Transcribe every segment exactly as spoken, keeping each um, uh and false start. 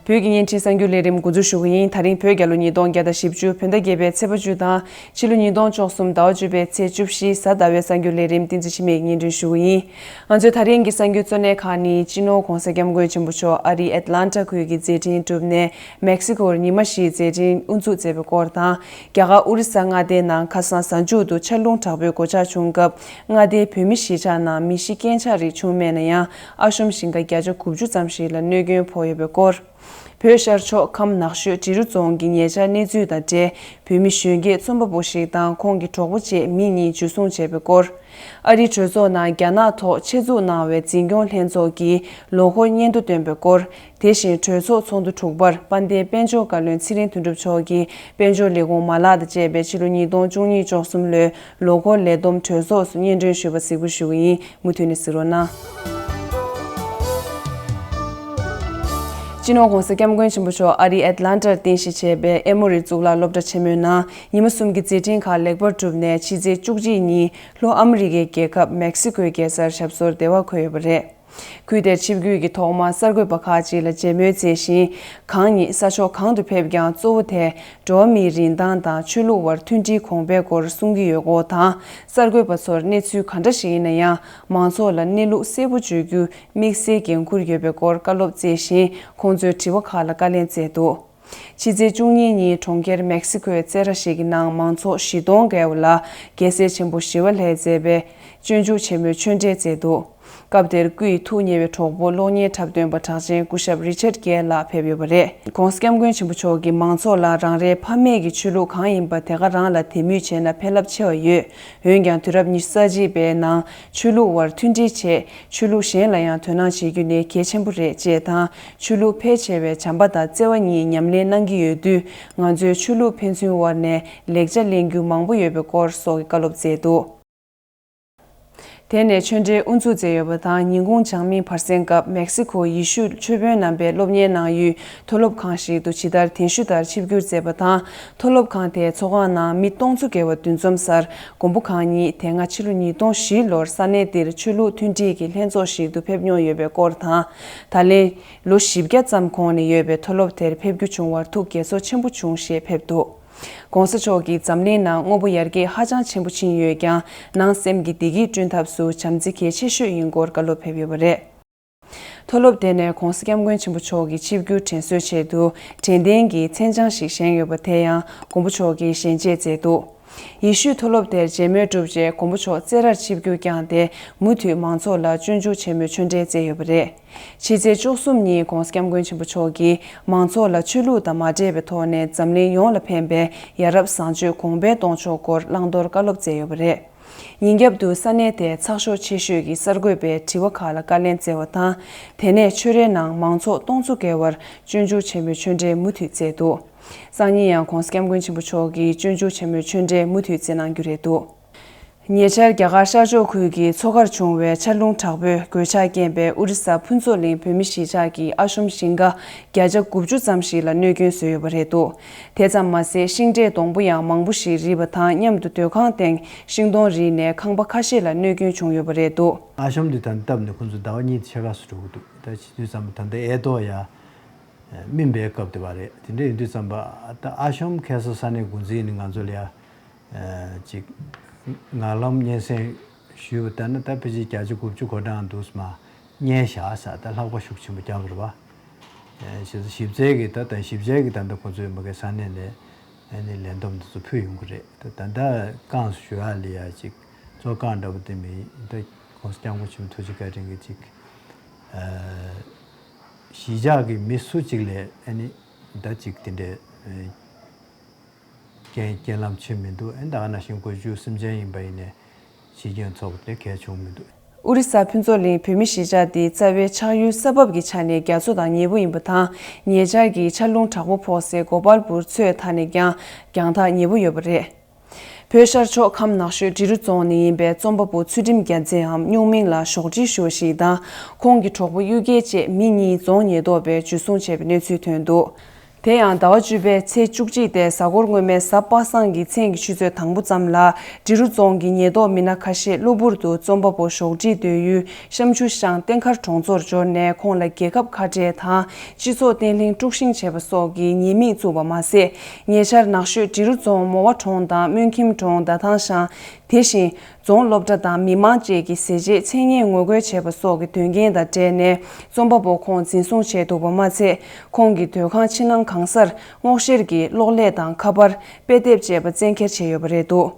བོད་ཀྱི་བརྙན་འཕྲིན་གསར་འགྱུར་ལས་རིམ་འགོ་འཛུགས་ཞུ་གི་ཡིན། ད་རིང་བོད་རྒྱལ་ལོ་ཉིས་སྟོང་བརྒྱ་དང་བཞི་བཅུ་བོད་ཟླ་བརྒྱད་པའི་ཚེས་པ་བཅུ་དང་ཕྱི་ལོ་ཉིས་སྟོང་བཅུ་གསུམ་ཟླ་བ་བཅུ་པའི་ཚེས་བཅུ་བཞི་གཟའ་ཟླ་བའི་གསར་འགྱུར་ལས་རིམ་བསྟན་འཛིན་འཆི་མེད་སྙན་སྒྲོན་ཞུ་གི་ཡིན། ང་ཚོའི་ད་རིང་གི་གསར་འགྱུར་གཙོ་གནད་ཁག་ནི། སྤྱི་ནོར་༧གོང་ས་༧སྐྱབས་མགོན་ཆེན་པོ་མཆོག་ཨ་རིའི་ཨེཊ་ལན་ཊ་ཁུལ་གྱི་མཛད་འཕྲིན་གྲུབ་ནས་མེག་སི་ཀོར་ཉི་མ་བཞིའི་མཛད་འཕྲིན་དབུ་འཛུགས་མཛད་པའི་སྐོར་དང་། རྒྱ་གར་ཨོ་རི་ས་མངའ་སྡེའི་ནང་ཁ་སང་གཟའ་མཇུག་ཏུ་ཆར་རླུང་དྲག་པོའི་གོད་ཆག་བྱུང་སྐབས། མངའ་སྡེའི་བོད་མི་གཞིས་ཆགས་ནང་མི་ཤི་རྐྱེན་ཆག་རིགས་བྱུང་མེད་ན་ཡང་། ཨ་ཤོམ་ཞིང་ཁ་བརྒྱ་ཆ་དགུ་བཅུ་ཙམ་ཞིག་ལ་གནོད་སྐྱོན་ཕོག་ཡོད་པའི་སྐོར། བོད་ཤར་ཕྱོགས་ཁམས་ནགས་ཤོད་འབྲི་རུ་རྫོང་གི་ཉེ་ཆར་གནས་ཚུལ་དང་འབྲེལ། བོད་མི་གཞོན་སྐྱེས་རྩོམ་པ་པོ་ཞིག་དང་ཁོང་གི་གྲོགས་པོ་བཅས་མི་གཉིས་འཇུ་བཟུང་བྱས་པའི་སྐོར། ཨ་རིའི་གྲོས་ཚོགས་ནང་རྒྱ་ནག་ཐོག་ཆེད་འཛུགས་གནང་བའི་འཛིན་སྐྱོང་ལྷན་ཚོགས་ཀྱི་ལོ་འཁོར་སྙན་ཐོ་བཏོན་པའི་སྐོར། དེ་བཞིན་གྲོས་ཚོགས་ཚོགས་འདུ་དྲུག་པར་དཔལ་ལྡན་དཔལ་འབྱོར་བཀའ་བློན་ཚེ་རིང་དོན་གྲུབ་མཆོག་གིས་དཔལ་འབྱོར་ལས་ཁུངས་མ་ལག་དང་བཅས་པའི་ཕྱི་ལོ་ཉིས་སྟོང་བཅུ་གཉིས་བཅུ་གསུམ་ལོའི་ལོ་འཁོར་ལས་བསྡོམས་གྲོས་ཚོགས་སུ་སྙན་སྒྲོན་ཞུས་པ་གཟིགས་འབུལ་ཞུ་གི་ཡིན། མུ་མཐུད་ནས་གཟིགས་རོགས་གནང་། སྤྱི་ནོར་༧གོང་ས་༧སྐྱབས་མགོན་ཆེན་པོ་མཆོག་ཨ་རིའི་ཨེཊ་ལན་ཊར་རྟེན་གཞི་བྱས་པའི་ཨེ་མོ་རི་གཙུག་ལག་སློབ་གྲྭ་ཆེན་མོའི་ནང་ཉི་མ་གསུམ་གྱི་མཛད་འཕྲིན་ཁག་ལེགས་པར་གྲུབ་ནས་ཕྱི་ཚེས་བཅུ་གཅིག་ཉིན་ལྷོ་ཨ་མི་རི་ཀའི་རྒྱལ་ཁབ་མེག་སི་ཀོའི་རྒྱལ་སར་ཞབས་སོར་བདེ་བར་འཁོད་ཡོད་པ་རེད། ཁུལ་དེར་ཆིབས་བསྒྱུར་གྱི་ཐོག་མར་གསར་འགོད་པ་ཁག་ཅིག་ལ་མཇལ་མོལ་མཛད་ཞིང་། གང་ཉིད་ས་ཕྱོགས་གང་དུ་ཕེབས་ཀྱང་གཙོ་བོ་དེ་འགྲོ་བ་མིའི་རིན་ཐང་དང་ཆོས་ལུགས་དབར་མཐུན་སྒྲིལ་གོང་འཕེལ་སྐོར་གསུང་གི་ཡོད་སྐོར་དང་། གསར་འགོད་པ་ཚོར་གནས་ཚུལ་ག་འདྲ་ཞིག་ཡིན་ན་ཡང་མང་ཚོགས་ལ་གནས་ལུགས་གསལ་པོ་བརྗོད་རྒྱུ་དམིགས་བསལ་འགན་འཁུར་ཡོད་པའི་སྐོར་བཀའ་སློབ་སྩལ་ཞིང་། ཁོང་ཚོའི་དྲི་བ་ཁག་ལ་བཀའ་ལན་སྩལ་འདུག་ཕྱི་ཚེས་བཅུ་གཉིས་ཉིན་གྲོང་ཁྱེར་མེག་སི་ཀོའི་རྩེད་ར་ཞིག་གི་ནང་མང་ཚོགས་བཞི་སྟོང་བརྒལ་བ་ལ་རྒྱལ་སྲས་ཆེན་པོ་ཞི་བ་ལྷས་མཛད་པའི་སྤྱོད་འཇུག་ཆེན་མོའི་ཆོས་འབྲེལ་མཛད་འདུག་སྐབས་དེར་སྐུ་ཡི་ཐུགས་མཉེས་པའི་གྲོགས་པོ་གློག་བརྙན་འཁྲབ་སྟོན་པ་གྲགས་ཅན་སྐུ་ཞབས་རི་ཆར་གྷེལ་ལགས་ཕེབས་ཡོད་པ་རེད། ྋགོང་ས་ྋསྐྱབས་མགོན་ཆེན་པོ་མཆོག་གིས་མང་ཚོགས་ལ་རང་རེའི་ཕ་མེས་ཀྱི་ཆོས་ལུགས་གང་ཡིན་པ་དེ་ག་རང་ལ་དད་མོས་བྱས་ན་ཕན་རླབས་ཆེ་བ་ཡོད། འོན་ཀྱང་དུས་རབས་ཉི་ཤུ་རྩ་གཅིག་པའི་ནང་ཆོས་ལུགས་དབར་མཐུན་སྒྲིལ་བྱས། ཆོས་ལུགས་གཞན་ལ་ཡང་དོ་སྣང་བྱེད་རྒྱུ་ནི་གལ་ཆེན་པོ་རེད་ཅེས་དང་། ཆོས་ལུགས་ཕལ་ཆེ་བས་བྱམས་པ་དང་བརྩེ་བ་གཉིས་ཉམས་ལེན་གནང་གི་ཡོད་དུས། ང་ཚོའི་ཆོས་ལུགས་ཕན་ཚུན་དབར་ནས་ལེགས་ཆ་ལེན་རྒྱུ་མང་པོ་ཡོད་པའི་སྐོར་སོགས་ཀྱི་བཀའ་སློབ་སྩལ་འདུག་དེ་ནས་ཆོས་འབྲེལ་དབུ་འཛུགས་མཛད་ཡོད་པ་དང་། ཉིན་གུང་སྦྱང་མིན་བར་གསེང་སྐབས་མེག་སི་ཁོ་ཡེ་ཤུ་ཆོས་དཔོན་རྣམ་པའི་སློབ་གཉེར་གནང་ཡུལ་མཐོ་སློབ་ཁང་ཞིག་ཏུ་ཇི་ལྟར་གདན་ཞུ་ལྟར་ཆིབས་བསྒྱུར་མཛད་པ་དང་། མཐོ་སློབ་ཁང་དེའི་ཚོགས་ཁང་ནང་མི་སྟོང་ཚོ་བརྒལ་བ་འདུ་འཛོམས་སར། མགོན་པོ་གང་ཉིད་དེ་སྔ་ཕྱི་ལོ་ཉིས་སྟོང་བཞི་ལོར་ས་གནས་འདིར་ཆོས་ལུགས་མཐུན་སྒྲིལ་གྱི་ལྷན་ཚོགས་ཤིག་ཏུ་ཕེབས་མྱོང་ཡོད་པའི་སྐོར་དང་། ད་ལན་ལོ་བཞི་བརྒྱ་ཙམ་གོང་ནས་ཡོད་པའི་མཐོ་སློབ་དེར་ཕེབས་རྒྱུ་བྱུང་བར་ཐུགས་དགྱེས་ཚོར་ཆེན་པོ་བྱུང་ཞེས་ཕེབས་འདུག ྋགོང་ས་མཆོག་གིས་འཛམ་གླིང་ནང་དངོས་པོ་ཡར་རྒྱས་ཧ་ཅང་ཆེན་པོ་ཕྱིན་ཡོད་ཀྱང་། ནང་སེམས་ཀྱི་བདེ་སྐྱིད་བསྐྲུན་ཐབས་སུ་བྱམས་བརྩེ་གལ་ཆེ་ཤོས་ཡིན་སྐོར་བཀའ་སློབ་ཕེབས་ཡོད་པ་རེད། མཐོ་སློབ་དེ་ནས་༧གོང་ས་༧སྐྱབས་མགོན་ཆེན་པོ་མཆོག་གི་ཆིབས་བསྒྱུར་དྲན་གསོའི་ཆེད་དུ་དྲན་རྟེན་གྱི་མཚན་བྱང་ཞིག་བཞེངས་ཡོད་པ་དེ་ཡང་མགོན་པོ་མཆོག་གིས་ཞལ་མཇལ་མཛད་འདུག་ཡེ་ཤུའི་མཐོ་སློབ་དེར་མཇལ་མོལ་གྲུབ་རྗེས་མགོན་པོ་མཆོག་རྩེད་རར་ཆིབས་བསྒྱུར་བསྐྱངས་ཏེ། མུ་མཐུད་མང་ཚོགས་ལ་སྤྱོད་འཇུག་ཆེན་མོའི་ཆོས་འབྲེལ་སྩལ་ཡོད་པ་རེད། ཕྱི་ཚེས་བཅུ་གསུམ་ཉིན་༧གོང་ས་༧སྐྱབས་མགོན་ཆེན་པོ་མཆོག་གིས་མང་ཚོགས་ལ་ཆོས་ལུགས་དང་མ་འདྲེས་པའི་ཐོག་ནས་འཛམ་གླིང་ཡོངས་ལ་ཕན་པའི་ཡ་རབས་བཟང་སྤྱོད་གོང་འཕེལ་གཏོང་ཕྱོགས་སྐོར་བླང་དོར་བཀའ་སློབ་སྩལ་ཡོད་པ་རེད། ཉིན་རྒྱབ་ཏུ་ས་གནས་དེའི་ཚགས་ཤོག་ཆེ་ཤོས་ཀྱི་གསར་འགོད་པའི་དྲི་བ་ཁག་ལ་བཀའ་ལན་སྩལ་བ་དང་། དེ་ནས་ཆོས་རའི་ནང་མང་ཚོགས་སྟོང་ཚོ་བརྒལ་བར་སྤྱོད་འཇུག་ཆེན་མོའི་ཆོས་འབྲེལ་མུ་མཐུད་སྩལ་འདུག་སང་ཉིན་ཡང་༧གོང་ས་༧སྐྱབས་མགོན་ཆེན་པོ་མཆོག་གིས་སྤྱོད་འཇུག་ཆེན་མོའི་ཆོས་འབྲེལ་མུ་མཐུད་སྩལ་གནང་རྒྱུ་རེད་འདུག་ཉེ་ཆར་རྒྱ་གར་ཤར་ཕྱོགས་ཁུལ་གྱི་མཚོ་ཁར་བྱུང་བའི་ཆར་རླུང་དྲག་པོས་གོད་ཆག་རྐྱེན་པས་ཨོ་རི་ས་ཕུན་ཚོགས་གླིང་བོད་མི་གཞིས་ཆགས་ཀྱི་ཨ་ཤོམ་ཞིང་ཁ་བརྒྱ་ཆ་དགུ་བཅུ་ཙམ་ཞིག་ལ་གནོད་སྐྱོན་བཟོས་ཡོད་པ་རེད་འདུག་དེ་ཙམ་མ་ཟད་ཤིང་འབྲས་སྡོང་པོ་ཡང་མང་པོ་ཞིག་རིལ་བ་དང་མཉམ་དུ་སྡོད་ཁང་སྟེང་ཤིང་སྡོང་རིལ་ནས་ཁང་པ་ཁ་ཤས་ལ་གནོད་སྐྱོན་བྱུང་ཡོད་པ་རེད་འདུག་ཨ་ཤོམ་འདི་ད་ལྟ་བཏབ་ནས་ཁོང་ཚོ་ཟླ་བ་གཉིས་ཕྱེད་ཀ་ཙམ་འགྲོ་གི་འདུག་ད་བྱེད་དུས་ཙམ་པ་ད་ལྟ་ཨེ་ཏོག་ཡ་སྨིན་པའི་སྐབས་དེ་བ་རེད། དེ་འདྲ་ཡིན་དུས་ཙམ་པ་ད་ཨ་ཤོམ་ཁ་སང་ས་གནས་འགོ་འཛིན་ནས་ང་ཚོ་ལ་ཡ། ཅིག་ངང་ལམ་སྙན་སེང་ཞུས་པ་ལྟར་ན་ད་ཕལ་ཆེར་བརྒྱ་ཆ་དགུ་བཅུ་གོ་གྲངས་འདུག་སྨ་རྙེད་བཞག་ས་ད་ལྷག་པ་ཤུགས་ཆེན་པོ་རྒྱབ་པ་རེད་པ། བྱས་ཙང་ཞིབ་འཚོལ་གྱི་ད་ལྟ་ཞིབ་འཚོལ་གྱི་ད་ལྟ་ཁོང་ཚོའི་མ་གི་ས་གནས་ནས་ཨ་ནི་ལན་འདེབས་འདི་ཚོ་ཕུལ་ཡོང་གི་རེད། ད་ད་ལྟ་རྐང་ཞུ་ཡག་ལ་ཡ་ཅིག་གཙོ་རྐང་འདྲ་པོ་དེ་མིན་ད་༧གོང་ས་༧སྐྱབས་མགོན་ཆེན་པོ་ཐུགས་རྗེ་བཀའ་དྲིན་གྱིས་ཅིག་གཞིས་ཆགས་ཀྱི་མི་སུ་གཅིག་ལས་ཨ་ནི་ད་ཅིག་དེ་འདྲའི། རྐྱེན་རྐྱེན་ལམ་ཕྱིན་མི་འདུག་ཨེ་ད་ག་ནང་བཞིན་དགུ་བཅུ་སེམས་ཅན་ཡིན་པ་ཡིན་ནའི་འཆི་སྐྱོན་ཚོགས་པ་དེ་གལ་བྱུང་མི་འདུག་ཨོ་རི་ས་ཕུན་ཚོགས་གླིང་བོད་མི་གཞིས་ཆགས་འདི་རྩ་བའི་ཆགས་ཡུལ་ས་བབ་ཀྱི་ཆ་ནས་རྒྱ་མཚོ་དང་ཉེ་པོ་ཡིན་པ་དང་ཉེ་ཆར་གྱི་ཆར་རླུང་དྲག་པོ་ཕོག་སའི་གོ་པལ་པུར་མཚོའི་མཐའ་ནས་ཀྱང་རྒྱང་ཐག་ཉེ་པོ་ཡོད་པ་རེད། བོད་ཤར་ཕྱོགས་ཁམས་ནགས་ཤོད་འབྲི་རུ་རྫོང་ནས་ཡིན་པའི་རྩོམ་པ་པོ་ཚུལ་ཁྲིམས་རྒྱལ་མཚན་འམ་སྨྱུག་མིང་ལ་ཞོགས་དྲིལ་ཞུ་བ་ཞིག་དང་ཁོང་གི་གྲོགས་པོ་གཡུ་རྒྱལ་བཅས་མི་གཉིས་རྫོང་ཉེན་རྟོག་པས་འཇུ་བཟུང་བྱས་པའི་གནས་ཚུལ་ཐོན་འདུག་དེ་ཡང་ཟླ་བ་བཅུ་པའི་ཚེས་བཅུ་གཅིག་སྟེ་གཟའ་འཁོར་སྔོན་མའི་གཟའ་པ་སངས་ཀྱི་མཚན་གྱི་ཆུ་ཚོད་དང་པོ་ཙམ་ལ་འབྲི་རུ་རྫོང་གི་ཉེན་རྟོག་མི་སྣ་ཁ་ཤས་གློ་བུར་དུ་རྩོམ་པ་པོ་ཞོགས་ཁྲིད་སྡོད་ཡུལ་ཤམ་ཆུ་ཤང་བསྟན་མཁར་གྲོང་ཚོར་འབྱོར་ནས་ཁོང་ལ་རྒྱལ་ཁབ་ཁ་བྲལ་དང་སྤྱི་ཚོགས་བརྟན་ལྷིང་དཀྲུག་ཤིང་བྱས་པ་སོགས་ཀྱི་ཉེས་དམིགས་བཙུགས་པ་མ་ཟད། ཉེ་ཆར་ནགས་ཤོད་འབྲི་རུ་རྫོང་མོ་བ་གྲོང་དང་སྨོན་ཁྱིམ་གྲོང་ཟླ་ཐང་ཤང་དེ་བཞིན། རྫོང་སློབ་གྲྭ་དང་མི་མང་བཅས་ཀྱི་ཟས་བཅད་མཚན་སྙན་ངོ་རྒོལ་བྱས་པ་སོགས་ཀྱི་དོན་རྐྱེན་དང་འབྲེལ་ནས་རྩོམ་པ་པོ་ཁོང་འཛིན་བཟུང་བྱས་འདུག་པ་མ་ཚད། ཁོང་གི་སྡོད་ཁང་ཕྱི་ནང་གང་སར་སྔོག་བཤེར་གྱིས་གློག་ཀླད་དང་ཁ་པར་དཔེ་དེབ་བཅས་པ་བཙན་འཁྱེར་བྱས་ཡོད་པ་རེད་འདུག་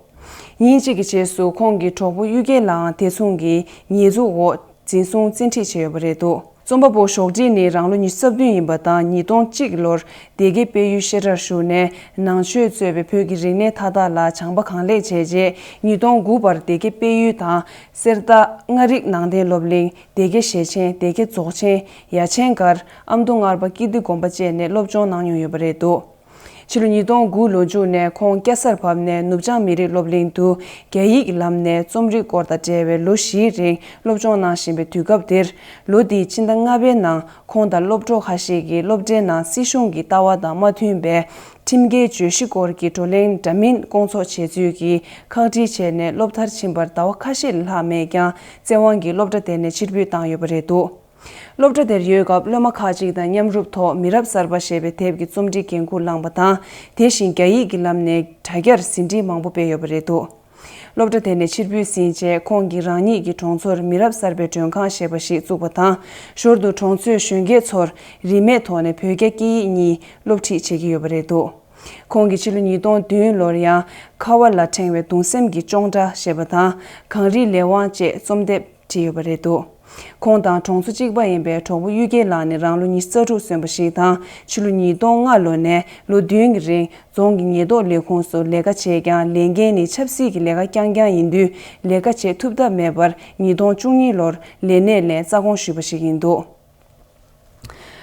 ཉིན་གཅིག་གི་རྗེས་སུ་ཁོང་གི་གྲོགས་པོ་གཡུལ་རྒྱལ་ལའང་དེ་མཚུངས་ཀྱི་ཉེས་འཛུགས་འོག་འཛིན་བཟུང་བཙན་ཁྲིད་བྱས་ཡོད་པ་རེད་འདུག་རྩོམ་པ་པོ་ཞོགས་ཁྲིད་ནི་རང་ལོ་ཉི་ཤུ་རྩ་བདུན་ཡིན་པ་དང་ཉིས་སྟོང་གཅིག་ལོར་སྡེ་དགེ་དཔལ་ཡུལ་བཤད་གྲྭར་ཞུགས་ནས་ནང་ཆོས་གཙོས་པའི་བོད་ཀྱི་རིག་གནས་མཐའ་དག་ལ་སྦྱངས་པ་གང་ལེགས་བྱས་རྗེས་ཉིས་སྟོང་དགུ་བར་སྡེ་དགེ་དཔལ་ཡུལ་དང་གསེར་རྟ་ལྔ་རིག་ནང་བསྟན་སློབ་གླིང་། སྡེ་དགེ་ཞེ་ཆེན། སྡེ་དགེ་རྫོགས་ཆེན། ཡ་ཆེན་སྒར། ཨ་མདོ་སྔར་པ་ཀིརྟི་དགོན་པ་བཅས་ནས་སློབ་སྦྱོང་གནང་མྱོང་ཡོད་པ་རེད་འདུག་ཕྱི་ལོ་ཉིས་སྟོང་དགུ་ལོ་མཇུག་ནས་ཁོང་སྐྱ་སར་བབས་ནས་ནུབ་བྱང་མི་རིགས་སློབ་གླིང་དུ་རྒྱ་ཡིག་གི་ལམ་ནས་རྩོམ་རིག་སྐོར་དང་འབྲེལ་བའི་ལོ་བཞིའི་རིང་སློབ་སྦྱོང་གནང་བཞིན་པའི་དུས་སྐབས་དེར། ལོ་འདིའི་ཕྱི་ཟླ་ལྔ་པའི་ནང་ཁོང་དང་སློབ་གྲོགས་ཁ་ཤས་ཀྱིས་སློབ་གྲྭའི་ནང་སྲིད་གཞུང་གི་ལྟ་བ་དང་མ་མཐུན་པའི་ཁྲིམས་འགལ་བརྗོད་གཞི་སྐོར་གྱི་བགྲོ་གླེང་འདྲ་མིན་སྐོང་ཚོགས་བྱས་ཚུལ་གྱིས་ཁག་དཀྲི་བྱས་ནས་སློབ་མཐར་ཕྱིན་པར་ཟླ་བ་ཁ་ཤས་ལྷག་མེད་ཀྱང་བཙན་དབང་གིས་སློབ་གྲྭ་དེ་ནས་ཕྱིར་འབུད་བཏང་ཡོད་པ་རེད་འདུག་སློབ་གྲྭ་དེར་ཡོད་སྐབས་སློབ་མ་ཁག་ཅིག་དང་མཉམ་རུབ་ཐོག་མི་རབས་གསར་པ་ཞེས་པའི་དེབ་ཀྱི་རྩོམ་སྒྲིག་འགན་འཁུར་བླངས་པ་དང་། དེ་བཞིན་རྒྱ་ཡིག་གི་ལམ་ནས་དྲ་རྒྱར་ཟིན་བྲིས་མང་པོ་སྤེལ་ཡོད་པ་རེད་འདུག་སློབ་གྲྭ་དེ་ནས་ཕྱིར་འབུད་ཟིན་རྗེས་ཁོང་གིས་རང་ཉིད་ཀྱི་གྲོང་ཚོར་མི་རབས་གསར་པའི་མགྲོན་ཁང་ཞེས་པ་ཞིག་བཙུགས་པ་དང་། ཞོར་དུ་གྲོང་ཚོའི་གཞོན་སྐྱེས་ཚོར་རིན་མེད་ཐོག་ནས་བོད་རྒྱ་སྐད་ཡིག་གཉིས་སློབ་ཁྲིད་བྱེད་ཀྱི་ཡོད་པ་རེད་འདུག་ཁོང་གིས་ཕྱི་ལོ་ཉིས་སྟོང་བདུན་ལོར་ཡང་ཁ་བ་ལ་ཕྲེང་བའི་གདུང་སེམས་ཀྱི་ཅོང་སྒྲ་ཞེས་པ་དང་གངས་རིའི་ལས་དབང་བཅས་རྩོམ་དེབ་བྲིས་ཡོད་པ་རེད་འདུག་ཁོང་དང་གྲོང་ཚོ་གཅིག་པ་ཡིན་པའི་གྲོགས་པོ་གཡུལ་རྒྱལ་ལགས་ནི་རང་ལོ་ཉི་ཤུ་རྩ་དྲུག་སོན་པ་ཞིག་དང་ཕྱི་ལོ་ཉིས་སྟོང་ལྔ་ལོ་ནས་ལོ་བདུན་གྱི་རིང་རྫོང་གི་ཉེན་རྟོག་ལས་ཁུངས་སུ་ལས་ཀ་བྱས་ཀྱང་ལས་འགན་ནི་ཆབ་སྲིད་ཀྱི་ལས་ཀ་རྐྱང་རྐྱང་ཡིན་དུས་ལས་ཀ་བྱེད་ཐུབ་ཐབས་མེད་པར་ཉིས་སྟོང་བཅུ་གཉིས་ལོར་ལས་གནས་ལས་རྩ་དགོངས་ཞུས་པ་ཞིག་ཡིན་འདུག་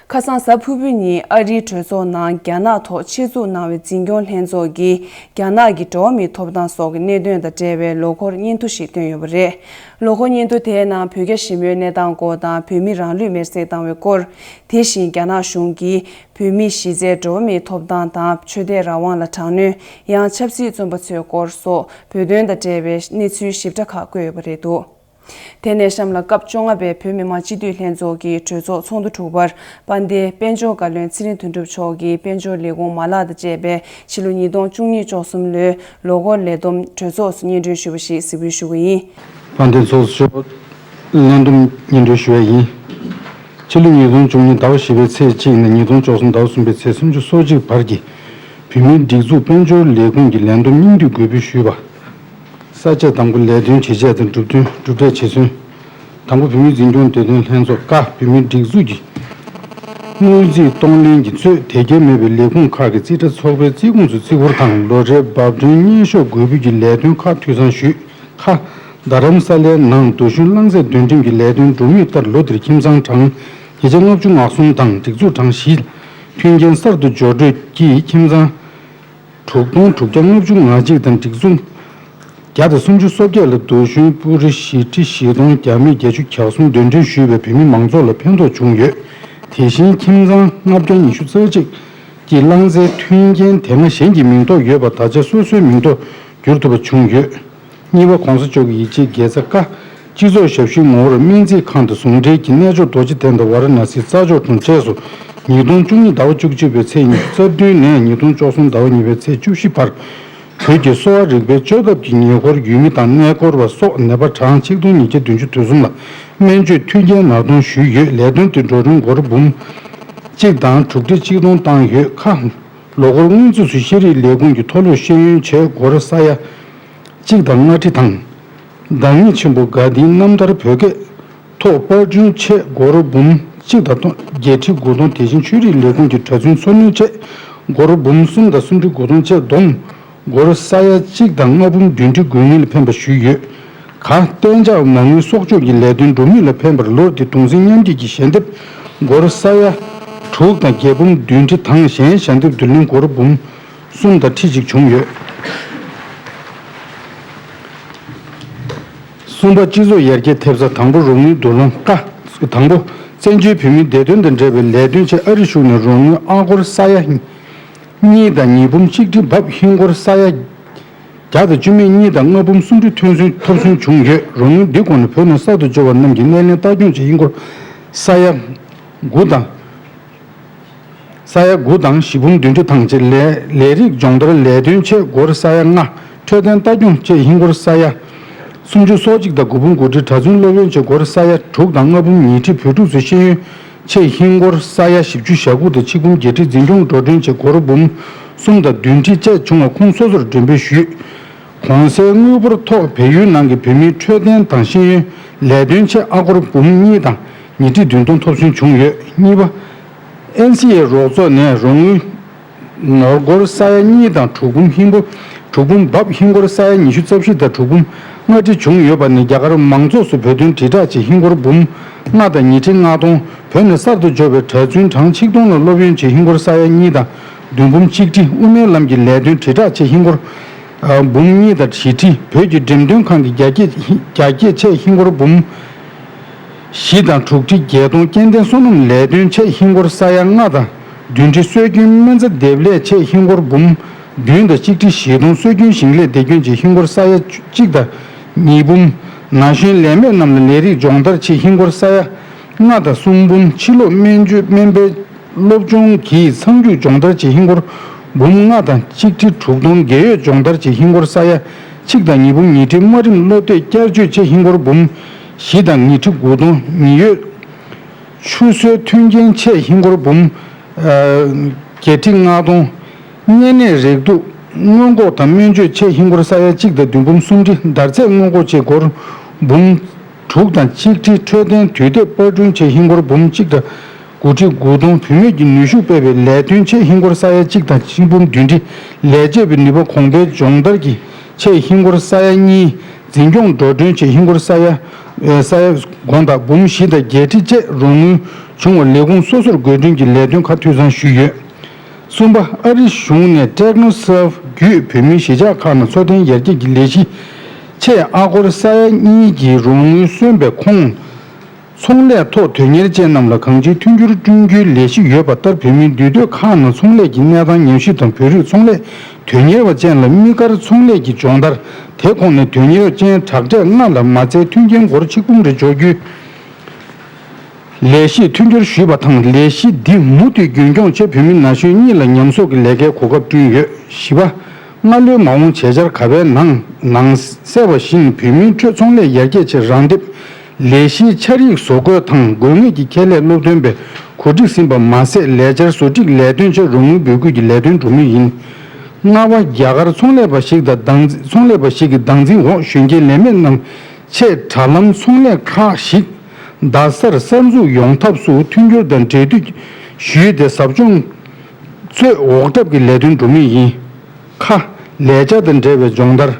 ཁ་སང་གཟའ་ཕུར་བུ་ཉིན་ཨ་རིའི་གྲོས་ཚོགས་ནང་རྒྱ་ནག་ཐོག་ཆེད་འཛུགས་གནང་བའི་འཛིན་སྐྱོང་ལྷན་ཚོགས་ཀྱིས་རྒྱ་ནག་གི་འགྲོ་བ་མིའི་ཐོབ་ཐང་སོགས་ཀྱི་གནད་དོན་དང་འབྲེལ་བའི་ལོ་འཁོར་སྙན་ཐོ་ཞིག་བཏོན་ཡོད་པ་རེད། ལོ་འཁོར་སྙན་ཐོ་དེའི་ནང་བོད་རྒྱ་ཞི་མོལ་གནས་སྟངས་སྐོར་དང་བོད་མི་རང་ལུས་མེར་སྲེག་བཏང་བའི་སྐོར། དེ་བཞིན་རྒྱ་ནག་གཞུང་གིས་བོད་མི་གཞི་རྩའི་འགྲོ་བ་མིའི་ཐོབ་ཐང་དང་ཆོས་དད་རང་དབང་ལ་དྲག་གནོན། ཡང་ཆབ་སྲིད་བཙོན་པ་ཚོའི་སྐོར་སོགས་བོད་དོན་དང་འབྲེལ་བའི་གནས་ཚུལ་ཞིབ་ཕྲ་ཁག་བཀོད་ཡོད་པ་རེད་འདུག་དེ་ནས་གཤམ་ལ་སྐབས་བཅོ་ལྔ་པའི་བོད་མི་མང་སྤྱི་འཐུས་ལྷན་ཚོགས་ཀྱི་གྲོས་ཚོགས་ཚོགས་འདུ་དྲུག་པར་དཔལ་ལྡན་དཔལ་འབྱོར་བཀའ་བློན་ཚེ་རིང་དོན་གྲུབ་མཆོག་གིས་དཔལ་འབྱོར་ལས་ཁུངས་མ་ལག་དང་བཅས་པའི་ཕྱི་ལོ་ཉིས་སྟོང་བཅུ་གཉིས་བཅུ་གསུམ་ལོའི་ལོ་འཁོར་ལས་བསྡོམས་གྲོས་ཚོགས་སུ་སྙན་སྒྲོན་ཞུས་པ་ཞིག་གཟིགས་འབུལ་ཞུ་གི་ཡིན། དཔལ་ལྡན་ཚོགས་གཙོ་མཆོག་ལན་འདུམ་སྙན་སྒྲོན་ཞུ་བ་ཡིན། ཕྱི་ལོ་ཉིས་སྟོང་བཅུ་གཉིས་ཟླ་བ་བཞི་པའི་ཚེས་གཅིག་ནས་ཉིས་སྟོང་བཅུ་གསུམ་ཟླ་བ་གསུམ་པའི་ཚེས་སུམ་ཅུ་སོ་གཅིག་བར་གྱི་བོད་མིའི་སྒྲིག་འཛུགས་དཔལ་འབྱོར་ལས་ཁུངས་ཀྱི་ལས་བསྡོམས་སྙིང་བསྡུས་འགོད་འབུལ་ཞུས་པ། ས་བཅད་དང་པོ། ལས་དོན་བྱེད་ཆས་དང་གྲུབ་དོན་གྲུབ་འབྲས་བྱེད་ཚུལ། དང་པོ། བོད་མིའི་འཛིན་སྐྱོང་བདེ་དོན་ལྷན་ཚོགས་ཀ་བོད་མིའི་སྒྲིག་འཛུགས་ཀྱི་དངུལ་རྩིས་གཏོང་ལེན་གྱི་གཙོས་དེ་གའི་མེད་པའི་ལས་ཁུངས་ཁག་གི་རྩིས་ཁྲ་ཚོགས་པའི་རྩིས་ཁོངས་སུ་བརྩི་བཀུར་དང་ལོ་རེའི་འབབ་ཐོན་སྙན་ཤོག་འགོད་འབུལ་གྱི་ལས་དོན་ཁག་འཐུས་ཚང་ཞུས། ཁ། རྡ་རམ་ས་ལའི་ནང་རྡོ་ཤུལ་རླངས་རྫས་འདོན་ཁྲིམས་ཀྱི་ལས་དོན་འགྲོ་མུས་ལྟར་ལོ་འདིར་ཁྱིམ་ཚང་གྲངས་བརྒྱ་ཆ་ལྔ་བཅུ་ང་གསུམ་དང་སྒྲིག་འཛུགས་གྲངས་བཞི། མཐུན་རྐྱེན་གསར་དུ་འབྱོར་སྤྲོད་ཀྱིས་ཁྱིམ་ཚང་དྲུག་སྟོང་དྲུག་བརྒྱ་ལྔ་བཅུ་ང་གཅིག་དང་སྒྲིག་འཛུགས་བརྒྱ་དང་སུམ་ཅུ་སོ་བརྒྱད་ལ་རྡོ་ཤུལ་པུ་རི་བཞི་ཁྲི་བཞི་སྟོང་བརྒྱ་མེད་བརྒྱད་ཅུ་གྱ་གསུམ་འདོན་ཁྲིམས་ཞུས་པས་བོད་མི་མང་ཚོགས་ལ་ཕན་ཐོགས་བྱུང་ཡོད། དེ་བཞིན་ཁྱིམ་ཚང་ལྔ་བརྒྱ་ཉི་ཤུ་རྩ་གཅིག་གི་རླངས་རྫས་མཐུན་རྐྱེན་དེ་སྔ་གཞན་གྱི་མིང་ཐོ་ཡོད་པ་ད་ཆ་སོ་སོའི་མིང་ཐོ་བསྒྱུར་ཐུབ་པ་བྱུང་ཡོད། གཉིས་པ། ༸གོང་ས་མཆོག་གི་ཡིད་ཆེས་དགེ་རྩ་ཀ་སྤྱི་ཚོགས་ཞབས་ཞུའི་ངོ་བོར་སྨན་རྩིས་ཁང་དང་ཟུང་འབྲེལ་གྱིས་རྣལ་འབྱོར་རྡོ་རྗེ་གདན་དང་ཝཱ་ར་ཎ་སིའི་རྩྭ་མཆོག་གྲོང་བཅས་སུ་ཉིས་སྟོང་བཅུ་གཉིས་ཟླ་བ་བཅུ་གཅིག་པའི་ཚེས་ཉི་ཤུ་རྩ་བདུན་ནས་ཉིས་སྟོང་བཅུ་གསུམ་ཟླ་བ་གཉིས་པའི་ཚེས་བཅུ་བཞི་བར། བོད་ཀྱི་གསོ་བ་རིག་པའི་བཅོས་ཐབས་ཀྱི་ཉེ་འཁོར་ཡོད་མི་དང་གནས་སྐོར་བ་སོགས་ནད་པ་གྲངས་ཆིག་སྟོང་ཉིས་བརྒྱ་བདུན་ཅུ་དོན་གསུམ་ལ་སྨན་བཅོས་མཐུན་རྐྱེན་ནར་གཏོང་ཞུས་ཡོད། ལས་དོན་དེ་འགྲོ་གྲོན་སྒོར་འབུམ་གཅིག་དང་དྲུག་ཁྲི་གཅིག་སྟོང་བཏང་ཡོད་ཁ། ལོ་འཁོར་སྔོན་རྩིས་སུ་ཤེས་རིག་ལས་ཁུངས་ཀྱི་མཐོ་སློབ་ཤེས་ཡོན་བྱས་སྒོར་ས་ཡ་གཅིག་དང་ལྔ་ཁྲི་དང་། བདག་ཉིད་ཆེན་པོ་དགའ་ལྡན་རྣམ་ཐར་བོད་སྐད་ཐོག་པར་སྐྲུན་ཆེད་སྒོར་འབུམ་གཅིག་དང་བརྒྱད་ཁྲི་དགུ་སྟོང་། དེ་བཞིན་ཆོས་རིག་ལས་ཁུངས་ཀྱི་གྲྭ་བཙུན་འཚོ་སྣོན་ཆེད་སྒོར་འབུམ་གསུམ་དང་སུམ་ཁྲི་དགུ་སྟོང་བཅས་བསྡོམས་སྒོར་ས་ཡ་གཅིག་དང་ལྔ་འབུམ་བདུན་ཁྲི་དགུ་ཉིས་ལ་ཕན་པ་ཞུས་ཡོད། ག་གཏན་འཇགས་མ་དངུལ་གསོག་འཇོག་གི་ལས་དོན་འགྲོ་མུས་ལ་ཕན་པར་ལོ་འདི་གདུང་སེམས་མཉམ་སྐྱེད་ཀྱི་ཞལ་འདེབས་སྒོར་ས་ཡ་དྲུག་དང་བརྒྱད་འབུམ་བདུན་ཁྲི་དང་གཞན་ཞལ་འདེབས་བསྡུ་ལེན་སྒོར་འབུམ་གསུམ་དང་ཁྲི་གཅིག་བྱུང་ཡོད། གསུམ་པ། སྤྱི་ཚོགས་ཡར་རྒྱས་ཐེབས་རྩ་དང་པོ། རོགས་དངུལ་བསྡུ་སློང་ཀ་དང་པོ། བཙན་བྱོལ་བོད་མིའི་བདེ་དོན་དང་འབྲེལ་བའི་ལས་དོན་ཆེད་ཨ་རི་གཞུང་ནས་རོགས་དངུལ་ཨ་སྒོར་ས་ཡ་ གཉིས་དང་ཉི་འབུམ་གཅིག་ཁྲི་འབབ་ཧིན་སྒོར་ས་ཡ་བརྒྱ་དང་བཅུ་མེད་གཉིས་དང་ལྔ་འབུམ་སུམ་ཁྲི་ཐོན་སོན་ཐོབ་སོན་བྱུང་ཡོད། རོགས་དངུལ་འདི་སྒོ་ནས་བོད་ནས་གསར་དུ་འབྱོར་བ་རྣམས་ཀྱི་སྣེ་ལེན་ལྟ་སྐྱོང་ཆེད་ཧིན་སྒོར་ས་ཡ་དགུ་དང་། ས་ཡ་དགུ་དང་བཞི་འབུམ་བདུན་ཁྲི་དང་བཅས། ལས་ལས་རིགས་སྦྱོང་བརྡར་ལས་དོན་ཆེད་སྒོར་ས་ཡ་ལྔ། འཕྲོད་བསྟེན་ལྟ་སྐྱོང་ཆེད་ཧིན་སྒོར་ས་ཡ་སུམ་ཅུ་སོ་གཅིག་དང་དགུ་འབུམ་དགུ་ཁྲི། གྲྭ་བཙུན་སློབ་ཡོན་ཆེད་སྒོར་ས་ཡ་དྲུག་དང་ལྔ་འབུམ་ཉི་ཁྲི། བོད་ཕྲུག་ཚོའི་ཤེས་ཡོན་ཆེད་ཧིན་སྒོར་ས་ཡ་བཞི་བཅུ་ཞེ་དགུ་དང་ཆིག་འབུམ་བརྒྱད་ཁྲི། འཛིན་སྐྱོང་འགྲོ་གྲོན་ཆེད་སྒོར་འབུམ་གསུམ་དང་བདུན་ཁྲི་བཅས་བྱུང་བ་ཁོང་སོ་སོར་འགྲེམས་སྤེལ་ཞུས། གོང་གསལ་དངུལ་འབོར་ཐོག་བལ་ཡུལ་ནང་གི་བོད་མིའི་འཕྲོད་བསྟེན་དང་ཤེས་ཡོན་ལས་དོན་ཆེད་ཨ་སྒོར་འབུམ་གཉིས་དང་ཉིས་ཁྲི་བདུན་སྟོང་ཐོབ་སོན་བྱུང་ཡོད། གཉིས་པ། ཨེན་སི་ཨེ་རོགས་ཚོགས་ནས་རོགས་དངུལ་ནོར་སྒོར་ས་ཡ་གཉིས་དང་དྲུག་འབུམ་ཧིན་སྒོར་དྲུག་འབུམ་འབབ་ཧིན་སྒོར་ས་ཡ་ཉི་ཤུ་རྩ་བཞི་དང་དྲུག་འབུམ་ལྔ་ཁྲི་བྱུང་ཡོད་པ་ནི། རྒྱ་གར་མང་ཚོགས་སུ་བོད་དོན་དྲིལ་བསྒྲགས་ཆེད་ཧིན་སྒོར་འབུམ་ལྔ་དང་ཉིས་ཁྲི་ལྔ་སྟོང་། བོད་ནས་གསར་དུ་འབྱོར་བའི་གྲྭ་བཙུན་གྲངས་ཆིག་སྟོང་ལ་སློབ་ཡོན་ཆེད་ཧིན་སྒོར་ས་ཡ་གཉིས་དང་བདུན་འབུམ་གཅིག་ཁྲི། དབུ་མའི་ལམ་གྱི་ལས་དོན་དྲིལ་བསྒྲགས་ཆེད་ཧིན་སྒོར་འབུམ་གཉིས་དང་བཞི་ཁྲི། བོད་ཀྱི་འགྲེམས་སྟོན་ཁང་གི་རྒྱ་སྐྱེད་རྒྱ་སྐྱེད་ཆེད་ཧིན་སྒོར་འབུམ་བཞི་དང་དྲུག་ཁྲི་བརྒྱད་སྟོང་། སྐྱེ་ལྡན་སོ་ནམ་ལས་དོན་ཆེད་ཧིན་སྒོར་ས་ཡ་ལྔ་དང་བདུན་ཁྲི། སྲོལ་རྒྱུན་སྨན་རྩྭ་འདེབས་ལས་ཆེད་ཧིན་སྒོར་འབུམ་བདུན་དང་གཅིག་ཁྲི་བཞི་སྟོང་། སྲོལ་རྒྱུན་ཞིང་ལས་དེ་སྐྱོན་ཆེད་ཧིན་སྒོར་ས་ཡ་གཅིག་དང་ཉིས་འབུམ། ན་གཞོན་ལས་མེད་རྣམས་ལ་ལས་རིགས་སྦྱོང་བརྡར་ཆེད་ཧིན་སྒོར་ས་ཡ་ལྔ་དང་གསུམ་འབུམ། ཕྱི་ལོགས་སྨན་བཅོས་སྨན་པའི་སློབ་སྦྱོང་གི་ཚང་རྒྱུག་སྦྱོང་བརྡར་ཆེད་ཧིན་སྒོར་འབུམ་ལྔ་དང་གཅིག་ཁྲི་དྲུག་སྟོང་། རྒས་ཡོལ་སྦྱོང་བརྡར་ཆེད་ཧིན་སྒོར་ས་ཡ་གཅིག་དང་ཉིས་འབུམ་ཉིས་ཁྲི། དམའ་རིམ་བློ་གཏད་བསྐྱར་བཅོས་ཆེད་ཧིན་སྒོར་འབུམ་བཞི་དང་ཉིས་ཁྲི་དགུ་སྟོང་། ཉི་འོད་ཆུ་གསོའི་མཐུན་རྐྱེན་ཆེད་ཧིན་སྒོར་འབུམ་བརྒྱད་ཁྲི་ལྔ་སྟོང་། གཉན་ནད་རེག་དུག་སྔོན་འགོག་དང་སྨན་བཅོས་ཆེད་ཧིན་སྒོར་ས་ཡ་གཅིག་དང་བདུན་འབུམ་སུམ་ཁྲི། འདར་ཚད་སྔོན་འགོག་ཆེད་སྒོར་འབུམ་དྲུག་དང་གཅིག་ཁྲི། འཕྲོད་བསྟེན་དུས་དེབ་པར་སྐྲུན་ཆེད་ཧིན་སྒོར་འབུམ་གཅིག་དང་དགུ་ཁྲི་དགུ་སྟོང་། བུད་མེད་ཀྱི་ནུས་ཤུགས་སྤེལ་བའི་ལས་དོན་ཆེད་ཧིན་སྒོར་ས་ཡ་གཅིག་དང་ཆིག་འབུམ་བདུན་ཁྲི། ལས་བྱེད་པའི་ནུས་པ་གོང་འཕེལ་སྦྱོང་བརྡར་གྱི་ཆེད་ཧིན་སྒོར་ས་ཡ་གཉིས། འཛིན་སྐྱོང་འགྲོ་གྲོན་ཆེད་ཧིན་སྒོར་ས་ཡ་ས་ཡ་དགོངས་དག་འབུམ་བཞི་དང་བརྒྱད་ཁྲི་བཅས་རོགས་དངུལ་བྱུང་བ་ལས་ཁུངས་སོ་སོར་དགོས་འདུན་གྱི་ལས་དོན་ཁག་འཐུས་ཚང་ཞུས་ཡོད། གསུམ་པ། ཨ་རི་གཞུང་ནས་Technoserve་བརྒྱུད་བོད་མིའི་གཞིས་ཆགས་ཁག་ནང་འཚོ་རྟེན་ཡར་རྒྱས་ཀྱི་ལས་གཞི་ཆེད་ཨ་སྒོར་ས་ཡ་གཉིས་ཀྱི་རོགས་དངུལ་སོན་པའི་ཁོངས། ཚོང་ལས་ཐོག་དོན་གཉེར་ཅན་རྣམས་ལ་གང་ཅིའི་མཐུན་འགྱུར་བསྐྲུན་རྒྱུའི་ལས་གཞི་ཡོད་པ་ལྟར། བོད་མིའི་འདུས་སྡོད་ཁག་ནང་ཚོང་ལས་ཀྱི་གནས་སྟངས་ཉམས་ཞིབ་དང་། བོད་རིགས་ཚོང་ལས་དོན་གཉེར་བ་ཅན་ལ་དམིགས་བཀར་ཚོང་ལས་ཀྱི་སྦྱོང་བརྡར། དེ་ཁོངས་ནས་དོན་གཉེར་བ་ཅན་དྲག་གྲས་ལྔ་ལ་མ་རྩའི་མཐུན་རྐྱེན་སྒོར་ཆིག་འབུམ་རེ་སྦྱོར་རྒྱུའི་ལས་གཞིས་མཐུན་འགྱུར་ཞུས་པ་དང་། ལས་གཞི་འདི་མུ་མཐུད་རྒྱུན་འཁྱོངས་ཆེད་བོད་མི་ན་གཞོན་གཉིས་ལ་ཉམས་གསོག་གི་ལས་ཀའི་གོ་སྐབས་བསྐྲུན་ཡོད། བཞི་པ། སྔ་ལོའི་མ་འོངས་བྱེད་འཆར་ག་པའི་ནང་ནང་གསལ་བ་བཞིན། བོད་མིའི་ཁྲོད་ཚོང་ལས་ཡར་རྒྱས་ཆེད་རང་འདེམས་ལས་གཞིའི་འཆར་ཡིག་བཟོ་འགོད་དང་། དགོས་ངེས་ཀྱི་ཁྱད་ལས་སློབ་སྟོན་པས་གོ་སྒྲིག་ཟིན་པ་མ་ཟད། ལས་འཆར་བཟོ་སྒྲིག་ལས་དོན་ཆེད་རོགས་དངུལ་འབོད་སྐུལ་གྱི་ལས་དོན་འགྲོ་མུས་ཡིན། ལྔ་པ། རྒྱ་གར་ཚོང་ལས་པ་ཞིག་དང་བདག་འཛིན་ཚོང་ལས་པ་ཞིག་གི་བདག་འཛིན་འོག་གཞོན་སྐྱེས་ལས་མེད་རྣམས་ཆེད་དྲ་ལམ་ཚོང་ལས་ཁག་ཞིག་རྡ་སར་གསར་འཛུགས་ཡོང་ཐབས་སུ་མཐུན་འགྱུར་དང་འབྲེལ་མཐུད་ཞུས་ཏེ། ཟབ་སྦྱོང་ཚོས་འོག་གྲབས་ཀྱི་ལས་དོན་འགྲོ་མུས་ཡིན། ཁ། ལས་བྱ་དང་འབྲེལ་བའི་སྦྱོང་བརྡར།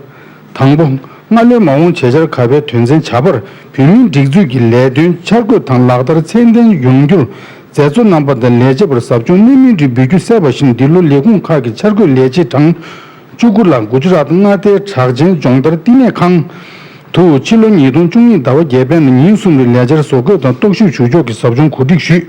དང་པོ། སྔ་ལོའི་མ་འོངས་བྱེད་འཆར་ག་པའི་དོན་ཚན་བྱ་བར་བོད་མིའི་སྒྲིག་འཛུགས་ཀྱི་ལས་དོན་འཆར་འགོད་དང་ལག་བསྟར་ཚད་ལྡན་ཡོང་རྒྱུར་མཛད་གཙོ་རྣམ་པ་དང་ལས་བྱེད་པར་ཟབ་སྦྱོང་གནད་སྨིན་རིགས་འབུལ་རྒྱུ་གསལ་བ་བཞིན། འདི་ལོ་ལས་ཁུངས་ཁག་གི་འཆར་འགོད་ལས་བྱེད་གྲངས་བཅུ་དགུ་ལ་གུ་ཇ་རཱཏ་མངའ་སྡེའི་གྲགས་ཅན་སྦྱོང་བརྡར་བསྟི་གནས་ཁང་དུ་ཕྱི་ལོ་ཉིས་སྟོང་བཅུ་གཉིས་ཟླ་བ་བརྒྱད་པའི་ནང་ཉིན་གསུམ་རིང་ལས་འཆར་བཟོ་འགོད་དང་རྟོག་ཞིབ་ཞུ་ཕྱོགས་ཀྱི་ཟབ་སྦྱོང་གོ་སྒྲིག་ཞུས།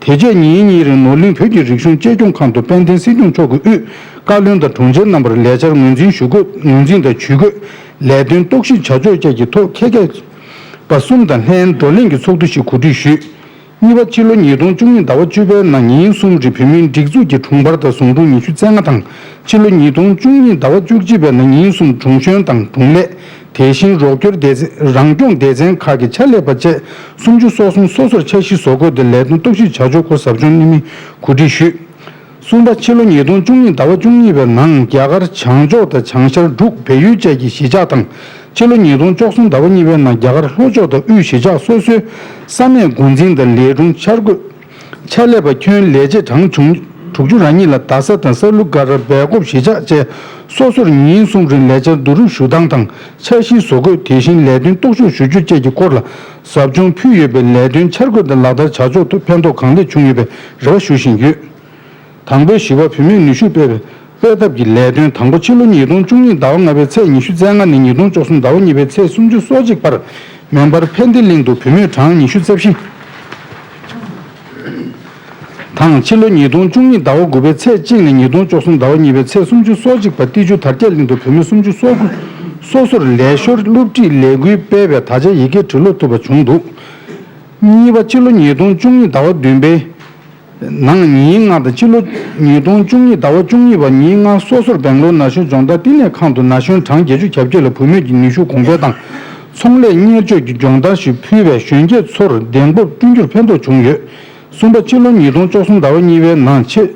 དེ་རྗེས་ཉིན་གཉིས་རིང་ནོར་གླིང་བོད་ཀྱི་རིག་གཞུང་གཅེས་སྐྱོང་ཁང་དུ་དཔལ་ལྡན་སྲིད་སྐྱོང་མཆོག་གི་དབུས་བཀའ་བློན་དང་དྲུང་ཆེ་རྣམ་པར་ལས་འཆར་ངོས་འཛིན་ཞུ་འགོད་ངོས་འཛིན་དང་ཇུས་འགོད། ལས་དོན་རྟོག་ཞིབ་བྱ་ཕྱོགས་བཅས་ཀྱི་ཐོག་མཁས་མཁས་པ་གསུམ་དང་ལྷན་བགྲོ་གླེང་གི་ཚོགས་འདུ་ཞིག་གོ་སྒྲིག་ཞུས། གཉིས་པ། ཕྱི་ལོ་ཉིས་སྟོང་བཅུ་གཉིས་ཟླ་བ་བཅུ་པའི་ནང་ཉིན་གསུམ་རིང་བོད་མིའི་སྒྲིག་འཛུགས་ཀྱི་དྲུང་འཕར་དང་ཟུང་དྲུང་ཉི་ཤུ་རྩ་ལྔ་དང་། ཕྱི་ལོ་ཉིས་སྟོང་བཅུ་གཉིས་ཟླ་བ་བཅུ་གཅིག་པའི་ནང་ཉིན་གསུམ་དྲུང་གཞོན་དང་དྲུང་ལས། དེ་བཞིན་རོགས་སྐྱོར་སྡེ་ཚན་རང་སྐྱོང་སྡེ་ཚན་ཁག་གི་ཕྱག་ལས་པ་བཅས་སུམ་ཅུ་སོ་གསུམ་སོ་སོར་འཆར་གཞི་བཟོ་འགོད་དང་ལས་དོན་རྟོག་ཞིབ་བྱ་ཕྱོགས་སྐོར་ཟབ་སྦྱོང་གནད་སྨིན་གོ་སྒྲིག་ཞུས། གསུམ་པ། ཕྱི་ལོ་ཉིས་སྟོང་བཅུ་གཉིས་ཟླ་བ་བཅུ་གཉིས་པའི་ནང་རྒྱ་གར་བྱང་ཕྱོགས་དང་བྱང་ཤར་འབྲུག་བལ་ཡུལ་བཅས་ཀྱི་གཞིས་ཆགས་དང་། ཕྱི་ལོ་ཉིས་སྟོང་བཅུ་གསུམ་ཟླ་བ་གཉིས་པའི་ནང་རྒྱ་གར་ལྷོ་ཕྱོགས་དང་དབུས་གཞིས་ཆགས་སོ་སོའི་ས་གནས་འགོ་འཛིན་དང་ལས་དྲུང་འཆར་འགོད། ཕྱག་ལས་པ་ཁྱོན་ལས་བྱེད་གྲངས་ཆུང་དྲུག་ཅུ་རེ་གཉིས་ལ་རྡ་ས་དང་ས་ལུ་སྒ་ར་སྦེལ་ཀོབ་གཞིས་ཆགས་བཅས་སོ་སོར་ཉིན་གསུམ་རིང་ལས་འཆར་བསྡུ་རུབ་ཞུ་སྟངས་དང་འཆར་གཞི་བཟོ་འགོད། དེ་བཞིན་ལས་དོན་རྟོག་ཞིབ་ཞུ་རྒྱུ་བཅས་ཀྱི་སྐོར་ལ་ཟབ་སྦྱོང་ཕུལ་ཡོད་པས། ལས་དོན་འཆར་འགོད་དང་ལག་བསྟར་བྱ་ཕྱོགས་ཐོག་ཕན་ཐོགས་གང་ལེགས་བྱུང་ཡོད་པའི་རེ་བ་ཞུ་བཞིན་ཡོད། དང་པོའི་བཞི་པ། བུད་མེད་ནུས་ཤུགས་སྤེལ་བའི་སྤེལ་ཐབས་ཀྱི་ལས་དོན། དང་པོ། ཕྱི་ལོ་ཉིས་སྟོང་བཅུ་གཉིས་ཟླ་བ་ལྔ་པའི་ཚེས་ཉི་ཤུ་རྩ་ལྔ་ནས་ཉིས་སྟོང་བཅུ་གསུམ་ཟླ་བ་གཉིས་པའི་ཚེས་སུམ་ཅུ་སོ་གཅིག་བར་མོན་པར་ཕན་བདེ་གླིང་དུ་བུད་མེད་གྲངས་ཉི་ཤུ་རྩ་བཞི། དང་ཕྱི་ལོ་ཉིས་སྟོང་བཅུ་གཉིས་ཟླ་བ་དགུ་པའི་ཚེས་གཅིག་ནས་ཉིས་སྟོང་བཅུ་གསུམ་ཟླ་བ་གཉིས་པའི་ཚེས་སུམ་ཅུ་སོ་གཅིག་བར་སྟོད་ཆུ་དར་རྒྱས་གླིང་དུ་བོད་མི་སུམ་ཅུ་སོ་དགུ་སོ་སོར་ལས་ཞོར་སློབ་ཁྲིད་ལས་འགུལ་སྤེལ་བའི་དར་ཆ་ཡི་གེ་འབྲི་ཀློག་ཐུབ་པ་བྱུང་འདུག་གཉིས་པ། ཕྱི་ལོ་ཉིས་སྟོང་བཅུ་གཉིས་ཟླ་བ་བདུན་པའི་ནང་ཉིན་ལྔ་དང་ཕྱི་ལོ་ཉིས་སྟོང་བཅུ་གཉིས་ཟླ་བ་བཅུ་གཉིས་པ་ཉིན་ལྔ་སོ་སོར་སྦེང་ལོར་ན་གཞོན་སྦྱོང་བརྡར་བསྟི་གནས་ཁང་དུ་ན་གཞོན་གྲངས་བརྒྱད་ཅུ་གྱ་བརྒྱད་ལ་བུད་མེད་ཀྱི་ནུས་ཤུགས་གོང་འཕེལ་དང་ཚོང་ལས་གཉེར་སྤྱོད་ཀྱི་སྦྱོང་བརྡར་ཞིག་ཕུལ་བས་གཞོན་སྐྱེས་ཚོར་གདེང་སྤོབས་བསྐྲུན་རྒྱུར་ཕན་ཐོགས་བྱུང་ཡོད། གསུམ་པ། ཕྱི་ལོ་ཉིས་སྟོང་བཅུ་གསུམ་ཟླ་བ་གཉིས་པའི་ནང་ཆེད་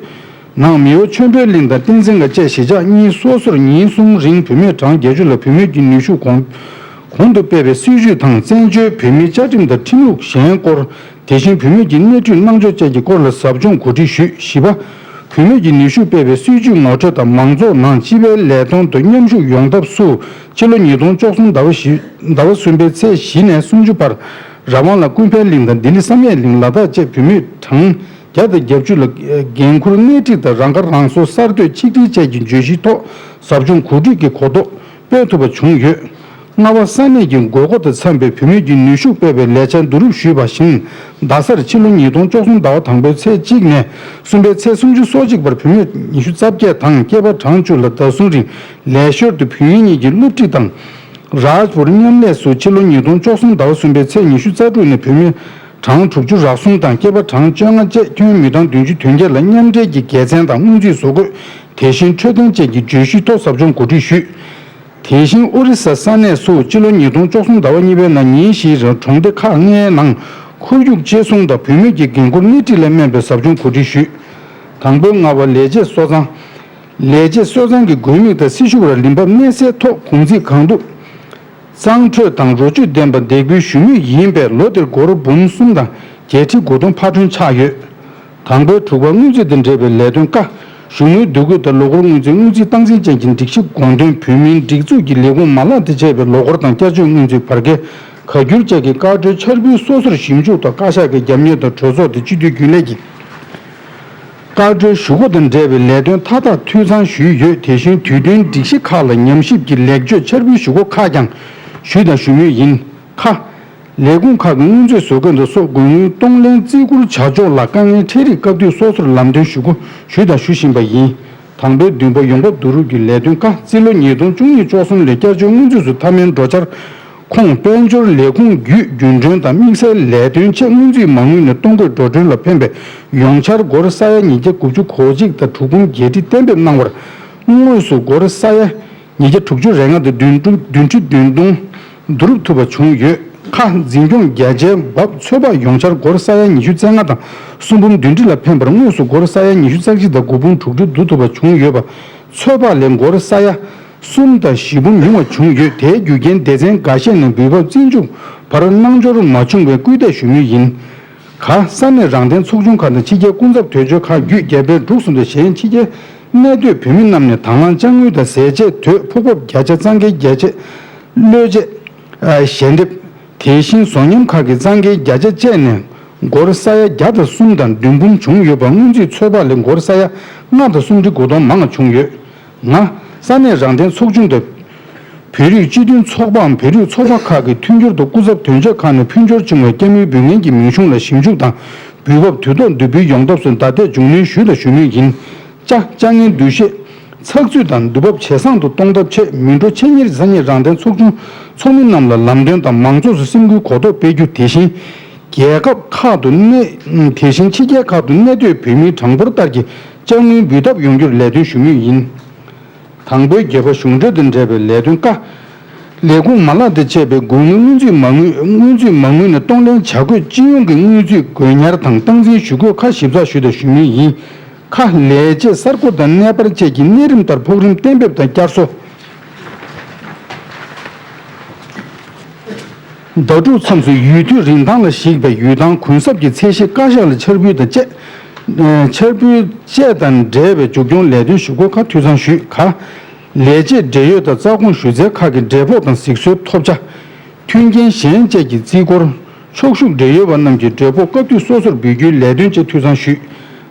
ནང་མེའོ་ཆོས་འཕེལ་གླིང་དང་བསྟན་འཛིན་དགའ་བཅས་གཞིས་ཆགས་གཉིས་སོ་སོར་ཉིན་གསུམ་རིང་བུད་མེད་གྲངས་བརྒྱད་ཅུ་ལ་བུད་མེད་ཀྱི་ནུས་ཤུགས་གོང་གོང་དུ་སྤེལ་བའི་སྲིད་ཇུས་དང་བཙན་བྱོལ་བོད་མིའི་བཅའ་ཁྲིམས་དང་ཁྲིམས་ལུགས་གཞན་སྐོར། དེ་བཞིན་བུད་མེད་ཀྱི་སྣེ་ཁྲིད་གནང་ཕྱོགས་བཅས་ཀྱི་སྐོར་ལ་ཟབ་སྦྱོང་གོ་སྒྲིག་ཞུས། བཞི་པ། བུད་མེད་ཀྱི་ནུས་ཤུགས་སྤེལ་བའི་སྲིད་ཇུས་ངོ་སྤྲོད་དང་མང་ཚོགས་ནང་སྤྱི་པའི་ལས་དོན་དུ་མཉམ་ཞུགས་ཡོང་ཐབས་སུ་ཕྱི་ལོ་ཉིས་སྟོང་བཅུ་གསུམ་ཟླ་བ་བཞི་ཟླ་བ་གསུམ་པའི་ཚེས་བཞི་ནས་སུམ་ཅུ་བར་ར་ཝང་ལ་ཀུན་ཕན་གླིང་དང་ལྡི་ལི་བསམ་ཡས་གླིང་ལ་དྭགས་བཅས་བུད་མེད་གྲངས་བརྒྱ་དང་བརྒྱད་ཅུ་ལ་འགན་འཁུར་སྣེ་ཁྲིད་དང་རང་ཁ་རང་གསོ་གསར་གཏོད་ཆིག་སྒྲིལ་བཅས་ཀྱི་བརྗོད་གཞིའི་ཐོག་ཟབ་སྦྱོང་གོ་སྒྲིག་གི་གོ་རྟོགས་སྤེལ་ཐུབ་པ་བྱུང་ཡོད། ལྔ་པ། ས་གནས་ཀྱི་དགོས་མཁོ་དང་འཚམ་པའི་བུད་མེད་ཀྱི་ནུས་ཤུགས་སྤེལ་བའི་ལས་འཆར་བསྡུ་རུབ་ཞུས་པ་བཞིན། རྡ་སར་ཕྱི་ལོ་ཉིས་སྟོང་བཅུ་གསུམ་ཟླ་བ་དང་པོའི་ཚེས་གཅིག་ནས་གསུམ་པའི་ཚེས་སུམ་ཅུ་སོ་གཅིག་བར་བུད་མེད་ཉི་ཤུ་རྩ་བརྒྱད་དང་སྐྱེས་པ་གྲངས་བཅུ་ལ་ཟླ་གསུམ་རིང་ལས་ཞོར་དུ་བོད་མི་གཉིས་ཀྱི་སློབ་ཁྲིད་དང་། རཱཇ་པུར་མཉམ་ལས་སུ་ཕྱི་ལོ་ཉིས་སྟོང་བཅུ་གསུམ་ཟླ་བ་གསུམ་པའི་ཚེས་ཉི་ཤུ་རྩ་དྲུག་ནས་བུད་མེད་གྲངས་དྲུག་ཅུ་རེ་གསུམ་དང་སྐྱེས་པ་གྲངས་བཅོ་ལྔ་བཅས་ཁྱོན་མི་གྲངས་བདུན་ཅུ་དོན་བརྒྱད་ལ་མཉམ་འབྲེལ་གྱི་དགེ་མཚན་དང་སྔོན་རྩིས་བཟོ་བཀོད། དེ་བཞིན་འཕྲོད་བསྟེན་བཅས་ཀྱི་བརྗོད་གཞིའི་ཐོག་ཟབ་སྦྱོང་གོ་སྒྲིག་ཞུས། དེ་བཞིན་ཨོ་རི་ས་ས་གནས་སུ་ཕྱི་ལོ་ཉིས་སྟོང་བཅུ་གསུམ་ཟླ་བ་གཉིས་པའི་ནང་ཉིན་བཞིའི་རིང་གྲོང་སྡེ་ཁག་ལྔའི་ནང་ཁོར་ཡུག་གཅེས་སྲུང་དང་བུད་མེད་ཀྱི་འགན་འཁུར་སྣེ་ཁྲིད་ལ་སྨན་པའི་ཟབ་སྦྱོང་གོ་སྒྲིག་ཞུས། དང་པོའི་ལྔ་པ། ལས་བྱེད་གསོ་ཚང་། ལས་བྱེད་གསོ་ཚང་གི་དགོས་དམིགས་དང་སྲི་ཞུ་བར་ལིན་པབ་མནན་སའི་ཐོག་གུང་ཚིགས་གང་ཐུབ། གཙང་འཕྲོད་དང་རོ་བཅུད་ལྡན་པ་འདེགས་འབུལ་ཞུ་མུས་ཡིན་པས་ལོ་འདིར་སྒོར་འབུམ་གསུམ་དང་བརྒྱད་ཁྲི་དགུ་སྟོང་ཕར་སྐྲུན་ཆགས་ཡོད། དང་པོའི་དྲུག་པ། སྔོན་རྩིས་དང་འབྲེལ་བའི་ལས་དོན་ཀ་གཞུང་དངུལ་བསྡུ་དགོས་དང་ལོ་འཁོར་སྔོན་རྩིས། སྔོན་རྩིས་སྟངས་འཛིན་ཅན་གྱི་སྒྲིག་གཞི་དགོངས་དོན། བོད་མིའི་སྒྲིག་འཛུགས་ཀྱི་ལས་ཁུངས་མ་ལག་དང་བཅས་པའི་ལོ་འཁོར་དང་བསྐྱར་བཅོས་སྔོན་རྩིས་བར་བརྒལ་ཁ་སྒྱུར་བཅས་ཀྱི་བཀའ་འཁྲོལ་འཆར་འབུལ་སོ་སོར་ཞིབ་འཇུག་དང་བཀའ་ཤག་གི་རྒྱབ་གཉེར་དང་གྲོས་ཚོགས་དང་སྤྱི་འཐུས་རྒྱུན་ལས་ཀྱི་བཀའ་འཁྲོལ་ཞུ་སྒོ་དང་འབྲེལ་བའི་ལས་དོན་མཐའ་དག་འཐུས་ཚང་ཞུས་ཡོད། དེ་བཞིན་དུས་མཐུན་སྒྲིག་གཞི་ཁག་ལ་ཉམས་ཞིབ་ཀྱི་ལེགས་བཅོས་འཆར་འབུལ་ཞུ་སྒོ་ཁག་ཀྱང་ཞུས་དང་ཞུ་མུས་ཡིན། ཁ། ལས་ཁུངས་ཁག་གི་སྔོན་རྩིས་བཟོ་འགོད་དང་སོགས་དགོས་དངུལ་གཏོང་ལེན་བརྩི་བཀུར་བྱ་ཕྱོགས་ལ་དཀའ་ངལ་འཕྲད་རིགས་སྐབས་དུས་སོ་སོར་ལམ་སྟོན་ཞུ་སྒོ་ཞུས་དང་ཞུ་བཞིན་པ་ཡིན། དང་པོའི་བདུན་པ། ཡོང་འབབ་བསྡུ་རུབ་ཀྱི་ལས་དོན་ཁག་རྩིས་ལོ་ཉིས་སྟོང་བཅུ་གཉིས་བཅུ་གསུམ་ལས་བསྐྱར་བཅོས་སྔོན་རྩིས་སུ་མཐའ་མའི་འགྲོ་འཆར་ཁོངས་དཔལ་འབྱོར་ལས་ཁུངས་བརྒྱུད་རྒྱུན་གྲོན་དང་དམིགས་བསལ་ལས་དོན་ཆེད་སྔོན་རྩིས་མ་དངུལ་ནས་གཏོང་སྒོའི་འགྲོ་གྲོན་ལ་ཕན་པའི་ཡོངས་འཆར་སྒོར་ས་ཡ་ཉིས་བརྒྱ་དགུ་བཅུ་གོ་གཅིག་དང་། གྲུབ་འབུམ་བརྒྱད་ཁྲི་གཏན་འབེབས་གནང་བར། དངོས་སུ་སྒོར་ས་ཡ་ཉིས་བརྒྱ་དྲུག་ཅུ་རེ་ལྔ་དང་བདུན་ཅུ་བདུན་ཁྲི་བདུན་སྟོང་བསྡུ་རུབ་ཐུབ་པ་བྱུང་ཡོད། ཁ། འཛིན་སྐྱོང་བརྒྱ་ཆའི་འབབ་ཚོད་དཔག་ཡོངས་འཆར་སྒོར་ས་ཡ་ཉི་ཤུ་རྩ་ལྔ་དང་གསུམ་འབུམ་བདུན་ཁྲི་ལ་ཕན་པར་དངོས་སུ་སྒོར་ས་ཡ་ཉི་ཤུ་རྩ་གཅིག་དང་དགུ་འབུམ་དྲུག་ཁྲི་བསྡུ་ཐུབ་པ་བྱུང་ཡོད་པ། ཚོད་དཔག་ལས་སྒོར་ས་ཡ་གསུམ་དང་བཞི་འབུམ་ཉུང་བ་བྱུང་ཡོད། དེའི་རྒྱུ་རྐྱེན་སྡེ་ཚན་འགའ་ཤས་ནས་འབུལ་འབབ་བཙོན་འཇུག་བར་སྣང་འབྱོར་མ་བྱུང་བའི་སྐུལ་འདེད་ཞུ་མུས་ཡིན། ག་ས་གནས་རང་བདེན་ཚོགས་ཆུང་ཁག་དང་ཕྱི་རྒྱལ་སྐུ་ཚབ་དོན་གཅོད་ཁག་བརྒྱུད་རྒྱལ་ཕྲན་འབྲུག་གསུམ་དུ་གཞན་ཕྱི་རྒྱལ་གནས་སྡོད་བོད་མི་རྣམས་ནས་དང་བླངས་དཔྱ་དངུལ་དང་ཟས་བཅད་དོད་ཕུག་འབབ་བརྒྱ་ཆ་གཙང་འགན་བརྒྱ་ཆ་གློད་བྱེད། ཨ། ཞལ་འདེབས། དེ་བཞིན་བཟོ་ཉམས་ཁག་གི་གཙང་འགན་བརྒྱ་ཆ་བཅས་ནས་སྒོར་ས་ཡ་བརྒྱ་དང་གསུམ་དང་བདུན་འབུམ་བྱུང་ཡོད་པ། སྔོན་རྩིས་ཚོད་དཔག་ལས་སྒོར་ས་ཡ་ལྔ་དང་གསུམ་ཁྲི་དགུ་སྟོང་མང་བ་བྱུང་ཡོད། ང་། ས་གནས་རང་བདེན་ཚོགས་ཆུང་དང་། བོད་རིགས་སྤྱི་མཐུན་ཚོགས་པའམ་བོད་རིགས་ཚོགས་པ་ཁག་གི་མཐུན་འགྱུར་དུ་སྐུ་ཚབ་དོན་གཅོད་ཁང་ནས་ཕུལ་འབྱོར་བྱུང་བའི་བསྐྱར་དམིགས་འབུལ་མཁན་གྱི་མིང་གཞུང་ལ་ཞིབ་འཇུག་དང་འབུལ་འབབ་དུས་ཐོག་བསྡུ་འབུལ་ཡོང་ཐབས་སུ་བརྡ་དེབ་རྒྱུགས་སྣོན་ཞུས་དང་ཞུ་མུས་ཡིན། ཅ། བཅའ་ངན་འདུ་ཤེས། ཚགས་ཚུད་དང་འདུ་འབབ་ཇེ་བཟང་དུ་གཏོང་ཐབས་ཆེད་མི་འགྲོ་ཆེད་གཉེར་ས་གནས་རང་བདེན་ཚོགས་ཆུང་ཚོགས་མི་རྣམས་ལ་ལམ་སྟོན་དང་མང་ཚོགས་སུ་སེམས་འགུལ་གོ་རྟོགས་སྤེལ་རྒྱུ། དེ་བཞིན། རྒྱལ་ཁབ་ཁག་ཏུ་གནས། དེ་བཞིན་ཕྱི་རྒྱལ་ཁག་ཏུ་གནས་སྡོད་བོད་མིའི་གྲངས་འབོར་ལྟར་གྱི་དཔྱ་དངུལ་འབུལ་ཐབས་ཡོང་རྒྱུར་ལས་དོན་ཞུ་མུས་ཡིན། དང་པོའི་བརྒྱད་པ། གཞུང་འབྲེལ་དང་འབྲེལ་བའི་ལས་དོན་ཀ་ལས་ཁུངས་མ་ལག་དང་བཅས་པའི་དགོས་དངུལ་སྔོན་རྩིས་མ་དངུལ། སྔོན་རྩིས་མ་དངུལ་ནས་གཏོང་ལེན་བྱ་དགོས་སྤྱི་ཡོངས་ཀྱི་དངུལ་རྩིས་དགོས་ཉར་དང་སྟངས་འཛིན་ཞུ་དགོས་ཁག་ཞིབ་ཚགས་ཞུས་དང་ཞུ་མུས་ཡིན། ཁ། ལས་བྱེད་གསར་བསྐོ་དང་གནས་སྤར་བཅས་ཀྱི་གནས་རིམ་ལྟར་ཕོགས་རིམ་གཏན་འབེབས་དང་བསྐྱར་གསོ། ཟླ་དྲུག་མཚམས་སུ་ཡུལ་དུས་རིན་ཐང་ལ་གཞིགས་པའི་ཡུལ་ཐང་གུན་གསབ་ཀྱི་ཚད་གཞི་བཀའ་ཤག་ལ་འཆར་འབུལ་དང་བཅས། ཨ། འཆར་འབུལ་བཅས་དང་འབྲེལ་བའི་མཇུག་སྐྱོང་ལས་དོན་ཞུ་སྒོ་ཁག་འཐུས་ཚང་ཞུས། ག་ལས་བྱེད་འབྲེལ་ཡོད་དང་རྩ་དགོངས་ཞུ་སྩལ་ཁག་གི་འབྲས་ཕོགས་དང་གཟིགས་གསོའི་ཐོབ་ཆ། མཐུན་རྐྱེན་གཞན་བཅས་ཀྱི་རྩིས་འཁོར། ཕྱོགས་ཞུགས་འབྲེལ་ཡོད་པ་རྣམས་ཀྱི་འབྲས་ཕོགས་སྐབས་དུས་སོ་སོར་འབུལ་རྒྱུའི་ལས་དོན་བཅས་འཐུས་ཚང་ཞུས།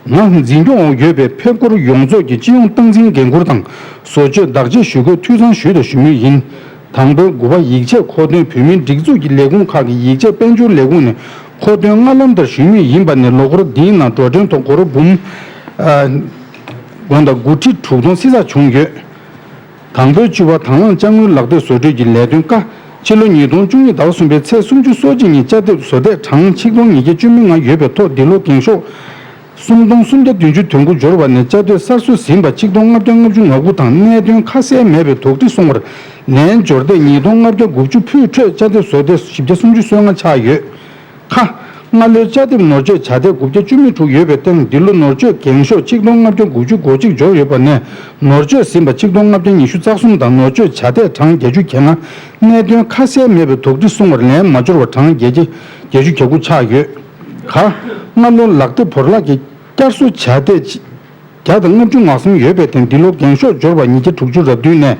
ང་འཛིན་སྐྱོང་འོག་ཡོད་པའི་ཕེབས་སྐོར་ཡོངས་རྫོགས་ཀྱི་སྤྱི་ཡོངས་སྟངས་འཛིན་འགན་འཁུར་དང་བཟོ་བཅོས་བདག་གཅེས་ཞུ་དགོས་འཐུས་ཚང་ཞུས་དང་ཞུ་མུས་ཡིན། དང་པོའི་དགུ་པ། ཡིག་ཆས་མཁོ་འདོན། བོད་མིའི་སྒྲིག་འཛུགས་ཀྱི་ལས་ཁུངས་ཁག་གི་ཡིག་ཆས་དཔལ་འབྱོར་ལས་ཁུངས་ནས་ མཁོ་འདོན་སྔ་ལམ་ལྟར་ཞུས་མུས་ཡིན་པ་ནས། ལོ་འཁོར་འདིའི་ནང་འགྲོ་གྲོན་ཐོག་སྒོར་འབུམ་ཨ་དགུ་དང་དགུ་ཁྲི་དྲུག་སྟོང་བསྲི་ཚགས་བྱུང་ཡོད། དང་པོའི་བཅུ་པ་དང་བླངས་ཅ་དངོས་ལག་དེབ་བཟོ་སྤྲོད་ཀྱི་ལས་དོན་ཀ་ཕྱི་ལོ་ཉིས་སྟོང་བཅུ་གཉིས་ཟླ་བ་གསུམ་པའི་ཚེས་སུམ་ཅུ་སོ་གཅིག་ཉིན་ཅ་དེབ་བཟོ་ཐད་གྲངས་ཆིག་སྟོང་ཉིས་བརྒྱ་བཅུ་མེད་ལྔ་ཡོད་པའི་ཐོག་འདི་ལོ་འགེངས་ཤོག་སུམ་སྟོང་སུམ་བརྒྱ་བདུན་ཅུ་དོན་དགུ་འབྱོར་བ་ནས་ཅ་དེབ་གསར་བཟོ་ཟིན་པ་ཆིག་སྟོང་ལྔ་བརྒྱ་ལྔ་བཅུ་ང་དགུ་དང་གནད་དོན་ཁ་གསལ་མེད་པའི་དོགས་འདྲི་སོང་བར་ལན་འབྱོར་ཐད་ཉིས་སྟོང་ལྔ་བརྒྱ་དགུ་བཅུ་ཕུད་ཁྲོད་ཅ་དེབ་བཟོ་ཐད་བཞི་བརྒྱ་སུམ་ཅུ་སོ་ལྔ་ཆགས་ཡོད། ཁ། སྔ་ལོའི་ཅ་དེབ་ནོར་བཅོས་བྱ་ཐད་དགུ་བརྒྱ་བཅུ་མེད་དྲུག་ཡོད་པའི་སྟེང་འདི་ལོ་ནོར་བཅོས་འགེངས་ཤོག་ཆིག་སྟོང་ལྔ་བརྒྱ་དགུ་བཅུ་གོ་གཅིག་འབྱོར་ཡོད་པ་ནས་ནོར་བཅོས་ཟིན་པ་ཆིག་སྟོང་ལྔ་བརྒྱ་ཉི་ཤུ་རྩ་གསུམ་དང་ནོར་བཅོས་བྱ་ཐད་གྲངས་བརྒྱད་ཅུ་གྱ་ལྔ། གནད་དོན་ཁ་གསལ་མེད་པའི་དོགས་འདྲི་གསུང་བར་ལན་མ་འབྱོར་བ་གྲངས་བརྒྱད་ཅུ་བརྒྱད་ཅུ་གྱ་དགུ་ཆགས་ཡོད། ག། སྔ་ལོའི་ལག་དེབ་བོར་བརླག་གི་བསྐྱར་གསོ་བྱ་ཐད་བརྒྱ་དང་ལྔ་བཅུ་ང་གསུམ་ཡོད་པའི་སྟེང་འདི་ལོ་འགེངས་ཤོག་འབྱོར་བ་ཉིས་བརྒྱ་དྲུག་ཅུ་རེ་བདུན་ནས་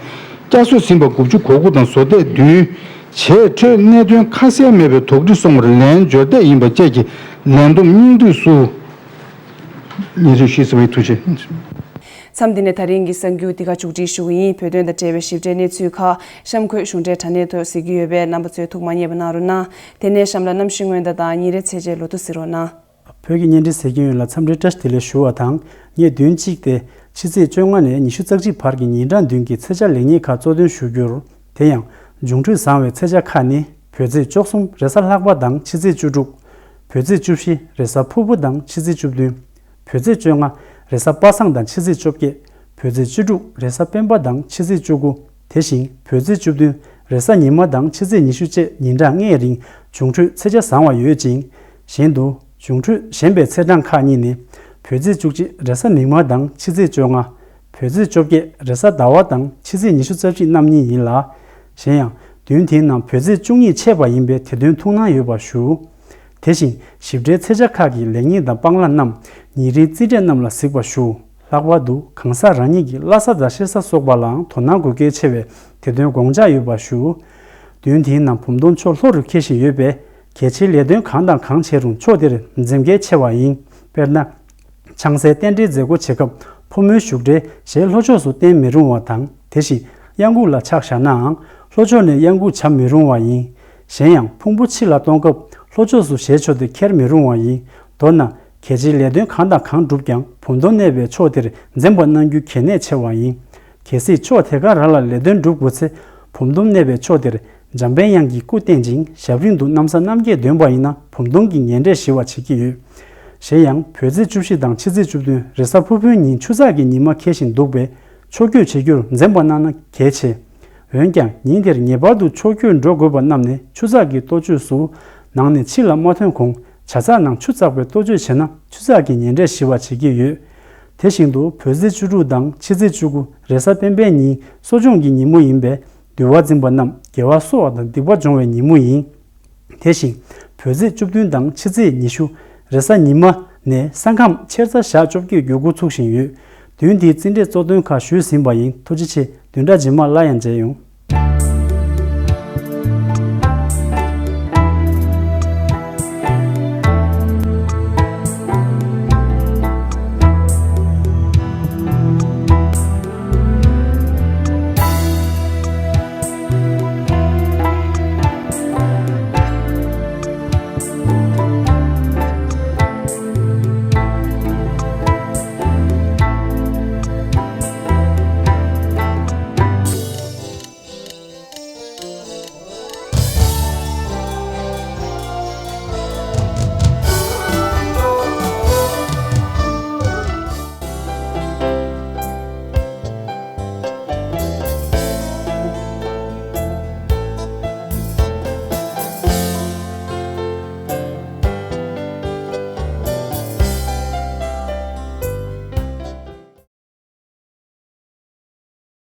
བསྐྱར་གསོ་ཟིན་པ་དགུ་བཅུ་གོ་དགུ་དང་བཟོ་ཐད་བདུན། བྱས་ཁྲོད་གནད་དོན་ཁ་གསལ་མེད་པའི་དོགས་འདྲི་སོང་བར་ལན་འབྱོར་ཐད་ཡིན་པ་བཅས་ཀྱི་ལན་བསྡོམས་སྙིང་བསྡུས་སུ། ཉིན་རེ་བཞི་ཟེར་བའི་ཐུགས་རྗེ། མཚམས་འདི་ནས་ད་རིང་གི་གསར་འགྱུར་འདི་ག་མཇུག་སྒྲིལ་ཞུ་གི་ཡིན། བོད་དོན་དང་འབྲེལ་བའི་ཞིབ་ཕྲའི་གནས་ཚུལ་ཁག་གཤམ་འཁོད་གཞུང་འབྲེལ་དྲ་གནས་ཐོག་གཟིགས་ཀྱི་ཡོད་པས་རྣམ་པ་ཚོས་ཐུགས་མ་མཉེས་པ་གནང་རོགས་གནང་། དེ་ནས་གཤམ་ལ་གནམ་གཤིས་སྔོན་བརྡ་དང་ཉིན་རེའི་ཚེས་ཆའི་ལོ་ཐོ་གཟིགས་རོགས་གནང་། བོད་ཀྱི་བརྙན་འཕྲིན་གཟིགས་མཁན་ཡོངས་ལ་འཚམས་འདྲི་བཀྲ་ཤིས་བདེ་ལེགས་ཞུ་བ་དང་། ངས་བདུན་གཅིག་སྟེ་ཕྱི་ཚེས་བཅོ་ལྔ་ནས་ཉི་ཤུ་རྩ་གཅིག་བར་གྱི་ཉིན་གྲངས་བདུན་གྱི་ཚེས་ཆ་ལེགས་ཉེས་ཁག་གཙོ་འདོན་ཞུ་རྒྱུར། དེ་ཡང་འབྱུང་འཕྲོད་བཟང་བའི་ཚེས་ཆ་ཁག་ནི། བོད་ཚེས་བཅུ་གསུམ་རེས་གཟའ་ལྷག་པ་དང་ཕྱི་ཚེས་བཅུ་དྲུག་བོད་ཚེས་བཅུ་བཞི་རེས་གཟའ་ཕུར་བུ་དང་ཕྱི་ཚེས་བཅུ་བདུན། བོད་ཚེས་བཅོ་ལྔ་རེས་གཟའ་པ་སངས་དང་ཕྱི་ཚེས་བཅོ་བརྒྱད། བོད་ཚེས་བཅུ་དྲུག་རེས་གཟའ་སྤེན་པ་དང་ཕྱི་ཚེས་བཅུ་དགུ། དེ་བཞིན་བོད་ཚེས་བཅུ་བདུན་རེས་གཟའ་ཉི་མ་དང་ཕྱི་ཚེས་ཉི་ཤུ་བཅས་ཉིན་གྲངས་ལྔའི་རིང་འབྱུང་འཕྲོད་ཚེས་ཆ་བཟང་བ་ཡོད་ཅིང་། གཞན་དུ་འབྱུང་འཕྲོད་ཞན་པའི་ཚེས་གྲངས་ཁག་གཉིས་ནི། བོད་ཚེས་བཅུ་གཅིག་རེས་གཟའ་མིག་དམར་དང་ཕྱི་ཚེས་བཅོ་ལྔ། བོད་ཚེས་བཅོ་བརྒྱད་རེས་གཟའ་ཟླ་བ་དང་ཕྱི་ཚེས་ཉི་ཤུ་རྩ་གཅིག་རྣམ་གཉིས་ཡིན་ལ། གཞན་ཡང་བདུན་དེའི་ནང་བོད་ཚེས་བཅུ་གཉིས་ཆད་པ་ཡིན་པས་དེ་དོན་ཐུགས་སྣང་ཡོད་པ་ཞུ། དེ་བཞིན་ཞིབ་ཕྲའི་ཚེས་ཆ་ཁག་གི་ལེགས་ཉེས་དང་སྤང་བླང་རྣམས་ཉིན་རེའི་རྩིས་འབྲས་རྣམས་ལ་གཟིགས་པ་ཞུ། ལྷག་པར་དུ་གང་ཟག་རང་ཉིད་ཀྱི་བླ་གཟའ་དང་གཤེད་གཟའ་སོགས་པ་ལའང་དོ་སྣང་དགོས་གལ་ཆེ་བས་དེ་དོན་དགོངས་འཇགས་ཡོད་པ་ཞུ། བདུན་དེའི་ནང་བུམ་སྟོང་ཕྱོགས་ལྷོ་རུ་འཁེལ་བཞིན་ཡོད་པས་གལ་ཆེའི་ལས་དོན་གང་དང་གང་བྱེད་རུང་ཕྱོགས་དེར་འཛེམ་གལ་ཆེ་བ་ཡིན། དཔེར་ན། ཆང་སའི་རྟེན་འབྲེལ་མཛད་སྒོ་བྱེད་སྐབས་ཕོ་མོའི་བཞུགས་གྲལ་ཞལ་ལྷོ་ཕྱོགས་སུ་བསྟན་མི་རུང་བ་དང་། དེ་བཞིན་གཡང་འགུགས་ལ་ཕྱག་བཞག་ནའང་ལྷོ་ཕྱོགས་ནས་གཡང་འགུགས་བྱ་མི་རུང་བ་ཡིན། གཞན་ཡང་ཕུང་པོ་ཕྱི་ལ་གཏོང་སྐབས་ལྷོ་ཕྱོགས་སུ་ཞལ་ཕྱོགས་ཏེ་འཁྱེར་མི་རུང་བ་ཡིན། མདོར་ན། གལ་ཆེའི་ལས་དོན་གང་དང་གང་བསྒྲུབ་ཀྱང་བུམ་སྟོང་གནས་པའི་ཕྱོགས་དེར་འཛེམ་པ་གནང་རྒྱུ་གལ་གནད་ཆེ་བ་ཡིན། གལ་སྲིད་ཕྱོགས་དེ་ག་རང་ལ་ལས་དོན་སྒྲུབ་དགོས་ཚེ་བུམ་སྟོང་གནས་པའི་ཕྱོགས་དེར་འཇམ་པའི་དབྱངས་ཀྱི་སྐུ་བསྟན་ཅིང་ཞབས་རིམ་དུ་གནམ་ས་སྣ་བརྒྱད་འདོན་པ་ཡིན་ན་བུམ་སྟོང་གི་ཉེ་འབྲེལ་ཞི་བར་བྱེད་ཀྱི་ཡོད། གཞན་ཡང་བོད་ཚེས་བཅུ་བཞི་དང་ཕྱི་ཚེས་བཅུ་བདུན་རེས་གཟའ་ཕུར་བུའི་ཉིན་ཆུ་ཚགས་ཀྱི་ཉི་མ་འཁེལ་བཞིན་འདུག་པས་ཕྱོགས་བསྐྱོད་བྱེད་རྒྱུར་འཛེམ་པ་གནང་ན་གལ་ཆེ། འོན་ཀྱང་ཉིན་དེར་ངེས་པར་དུ་ཕྱོགས་བསྐྱོད་འགྲོ་དགོས་པ་རྣམས་ནི་ཆུ་ཚགས་ཀྱི་ལྟོ་ཆས་སུ་ནང་ནས་ཕྱི་ལ་མ་ཐོན་གོང་ཇ་ཚགས་ནང་ཆུ་བཙགས་པའི་ལྟོ་ཆས་བྱས་ན་ཆུ་ཚགས་ཀྱི་ཉེ་འབྲེལ་ཞི་བར་བྱེད་ཀྱི་ཡོད། དེ་བཞིན་དུ་བོད་ཚེས་བཅུ་དྲུག་དང་ཕྱི་ཚེས་བཅུ་དགུ་རེས་གཟའ་སྤེན་པའི་ཉིན་གསོ་སྦྱོང་གི་ཉིན་མོ་ཡིན་པས་འདུལ་བ་འཛིན་པ་རྣམས་དགེ་བ་གསོ་བ་དང་སྡིག་པ་སྦྱོང་བའི་ཉིན་མོ་ཡིན། དེ་བཞིན་བོད་ཚེས་བཅུ་བདུན་དང་ཕྱི་ཚེས་ཉི་ཤུ་རེས་གཟའ་ཉི་མ་ནས་ས་ཁམས་ཆེར་གཟའ་ཞག་བཅོ་བརྒྱད་འགྱུར་འགོ་ཚུགས་བཞིན་ཡོད། བདུན་འདིའི་རྩིས་འབྲས་གཙོ་དོན་ཁག་ཞུས་ཟིན་པ་ཡིན། ཐུགས་རྗེ་ཆེ། བདུན་ཕྲག་རྗེས་མ་སླར་ཡང་མཇལ་ཡོང་།